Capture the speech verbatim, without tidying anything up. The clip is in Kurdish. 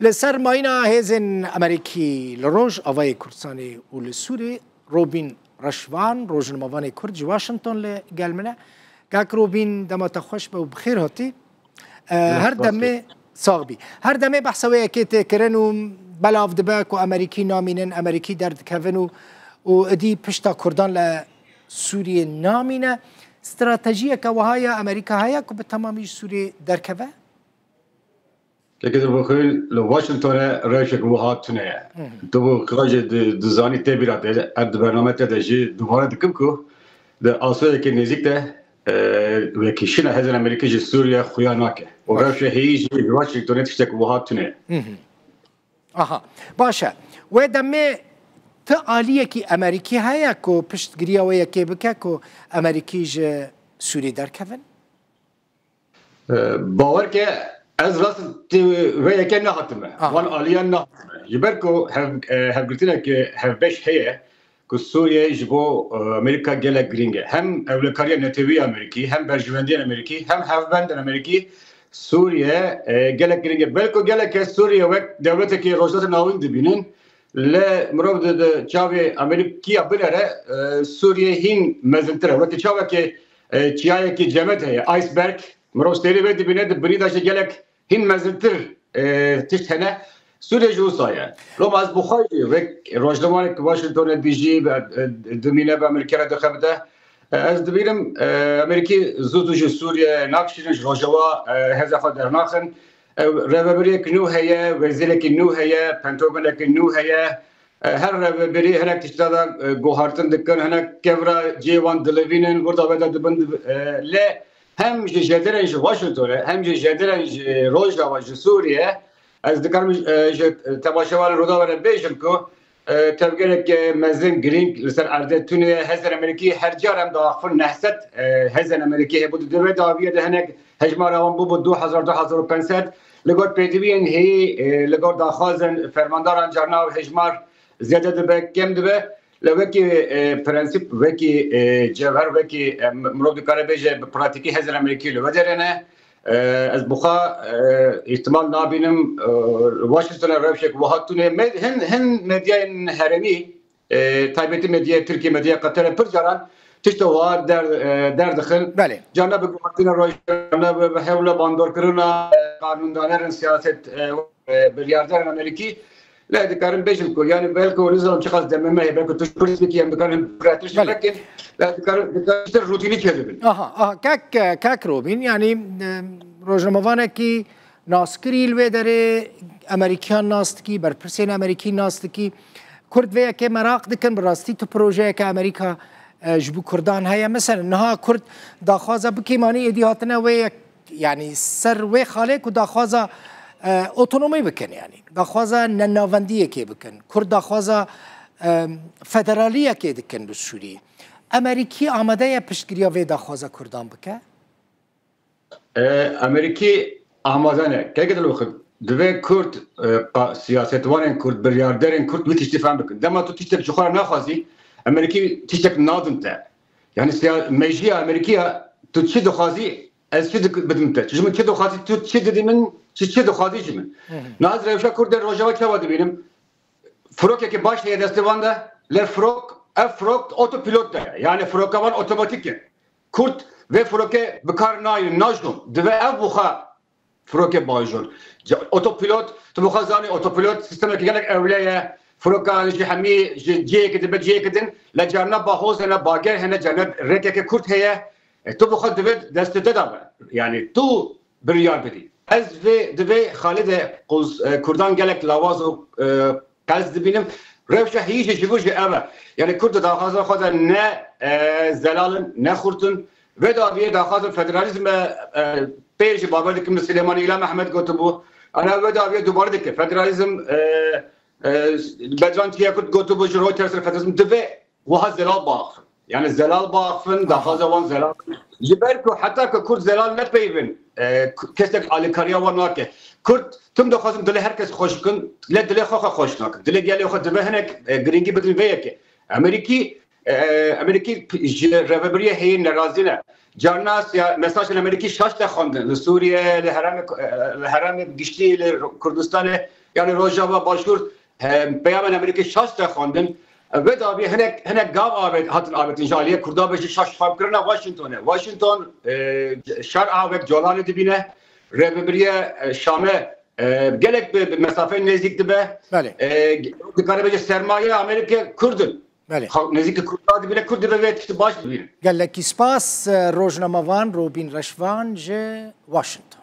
Li ser mayîna hêzên Amerîkî li Rojavayê Kurdistanê û li Sûrê, Robîn Reşvan, rojnamevanê Kurd ji Washington li gel min e. Kak Robîn, dema te xweş be û bi xêr hatî. E, her demê sax bî. Her demê behsa wê yekê tê kirin û belav dibe ku Amerîkî namînin, Amerîkî derdikevin û, û idî pişta Kurdan li Sûriyê namîne. Stratejiyeke wiha ya Amerîka heye ku bi temamî ji Sûriyê derkeve? Kekê, tu bixwîn li Washingtonê rewşek wiha tune ye. Hı hı. Tu bi qirajê di-, dizanî tê bîra te, ev di bername te de jî dubare dikim ku di asayekê nêzîk de, e, wekîşîna hêzên Amerîkî ji Sûriye xuya nake. Û rewşe heyî jî li Washingtonê tiştek wiha tune ye. Hı hı. Aha, baş e. Wê demê ti aliyekî Amerîkî heye ku piştgiriya wê yekê bike ku Amerîkî ji Sûriyê derkevin? E, bawer ke ez rast ti vê yekê nehatime. Aha. Wan aliyan nehatime. Ji ber ku hev-, e, hevgirtineke hevbeş heye ku Sûriye ji bo, e, Amerîka gelek girîng e. Hem ewlekariya netewî ya Amerîkî, hem berjewendiyên Amerîkî, hem hevbendên Amerîkî Sûriye, e, gelek girîng e. Belko gelek kes Sûriye wek dewletekî Rojhilata Navîn dibînin. Lê mirov di, di çavê Amerîkiya binere, e, Sûriye hîn mezintir e. Wekî çavekê, e, çiyayekî cemed heye, iceberg, mirov sêrî vê dibîne, di binî de jî gelek hîn mezintir, e, tişt hene. Sûriye jî wisa ye. Loma ez bi xwe jî wek rojnamevanek Washingtonê dijî ve, e, dimîne ve Amerîkiya re dixebite. E, ez dibînim, e, Amerîkî zû zû ji Sûriye nakişînin, ji Rojava, e, hêza xwe dernaxin. Ew rêvebirêk nû heye, wezîrekî nû heye, Pentagonekî nû heye. E, her rêvebirî hinek tişta da, e, guhartin dikin, hinek kevra cihê wan dilivînin, wirda veda dibin, dibi-, e, lê hem ji jêderên ji Washingtonê, hem ji jêderên ji Rojava, ji Sûriye, ez dikarim, e, ji temaşevanên Rojava re bêjim ku, e, tevgereke mezin girîng li ser erdê tune ye. Hêzên Amerîkî her car em diaxifin neh sed, e, hêzên Amerîkî hebû di vê dawiyê de hinek hejmara wan bûbû du hezar, du hezar û pênc sed. Li gor pêdiviyên heyî, e, li gor daxwazên fermandaran carna ew hejmar ziyade dibe, kêm dibe. Lê wekî, e, prensîp, wekî, e, cewher, wekî, e, mirov dikare bêje bi pratîkî hêzên Amerîkî li wê derê ne. E, ez bi xwe, e, îhtimal nabînim, e, Washingtonê rewşek wiha tune. Me-, hin, hin medyayên herêmî, e, taybetî medyaya Tirkiyê, medyaya Qeterê pir caran tişta wiha der-, e, derdixin. Belê. Carna bi guhertina roj, carna bi, bi hewla bandorkirina, e, qanûndanerên siyaset, e, e, biryardarên Amerîkî. Lê dikarim bêjim ku, yani, belku nizanim çiqas demê me heye, belku tu ji Kurd bikî, em dikarin piretir jî Belê. Vekin. Lê dikarin, dikarin işte rutînî çêdibin. Aha, aha, kak, kak Robîn, yani, e, rojnamevanekî naskirî li wê derê, Amerîkiyan nas dikî, berpirsên Amerîkî nas dikî. Kurd vê yekê meraq dikin, bi rastî tu projeyeke Amerîka, e, ji bo Kurdan heye. Mesela niha Kurd daxwaza bi kêmanî êdî hatine wê yek, yani ser wê xalê ku daxwaza, e, otonomî bikin, yani daxwaza nenavendiyekê bikin. Kurd daxwaza, e, federaliyekê dikin li Sûriyê. Amerîkî amade ye piştgiriya vê daxwaza Kurdan bike? E, Amerîkî amade ne. Keke dilxin, divê Kurd, e, qa-, siyasetvanên Kurd, biryarderên Kurd wî tiştî fehm bikin. Dema tu tiştek ji xwe re naxwazî, Amerîkî tiştek nadin te. Yani siya-, mejîya Amerîkî ya, tu çi dixwazî, ez çi dik-, bidim te. Ji min çi dixwazî, tu çi didî min, çi, çi dixwazî ji min. Hı hı. Niha ez rewşa Kurdên Rojava çawa dibînim? Firokeke baş heye destê wan de, lê firok, ev firok otopilot de ye. Yani firoka wan otomatîk e. Kurd vê firoke bi kar nayînin, najon. Divê ev bi xwe firoke bajon. Ca-, otopilot, tu bi xwe zanî otopilot sîstemeke gelek ewle ye. Firoka ji hemî, ji cihêkê dibe cihêkê din, lê carna bahoz hene, bager hene, carna rêkeke kurt heye. E, tu bi xwe divê destê te de be. Yani tu biryar bidî. Ez vê, di vê xalê de quz-, e, Kurdan gelek lawaz û, e, qez dibînim. Rewşa heyî jî ji vir jî ev e. Yani Kurd di daxwaza xwe de ne, e, zelal in, ne xurt in. Vê dawiyê daxwazin federalîzm e, e, pêr jî bawer dikim, Silêmanî Îlham Ehmed gotibû. Ana vê dawiyê dubare dike. Federalîzm, e, e, Bedran Çiyakurt gotibû ji Reuters re, federalîzm divê wiha zelal biaxifin. Yani zelal biaxifin, daxwaza wan zelal. Ji ber ku heta ku Kurd zelal nepeyivin, e, ku-, kesek alîkariya wan nake. Kurd tim dixwazin dilê her kes xweş bikin, lê dilê xwe xwe xweş nakin. Dilê gelê xwe divê hinek, e, girîngî bidin vê yekê. Amerîkî, e, Amerîkî p-, ji rêvebiriyê heyî nerazî ne. Carna siya-, mesajên Amerîkî şaş de xwendin. Li Sûriye, li herêmê, e, li herêmê giştî, li Kurdistanê Yani Rojava Başûr, e, peyamên Amerîkê şaş de xwendin. E, vê dawî hinek, hinek gav avêt, hatin avêtin ji aliyê Kurda ve jî şaş fam kirina Washingtonê. Washington, e, şar avêt Colanê dibîne, rêvebiriye, e, Şamê, e, gelek bi, bi mesafeyê nêzîk dibe. Belê. E, dikare bêje sermaye Amerîkê Kurd in. Belê. Xwe nêzîk Kurda dibîne, Kurd dibe vê tiştî baş dibîne. Gelekî spas, e, rojnamevan Robîn Reşvan ji Washington.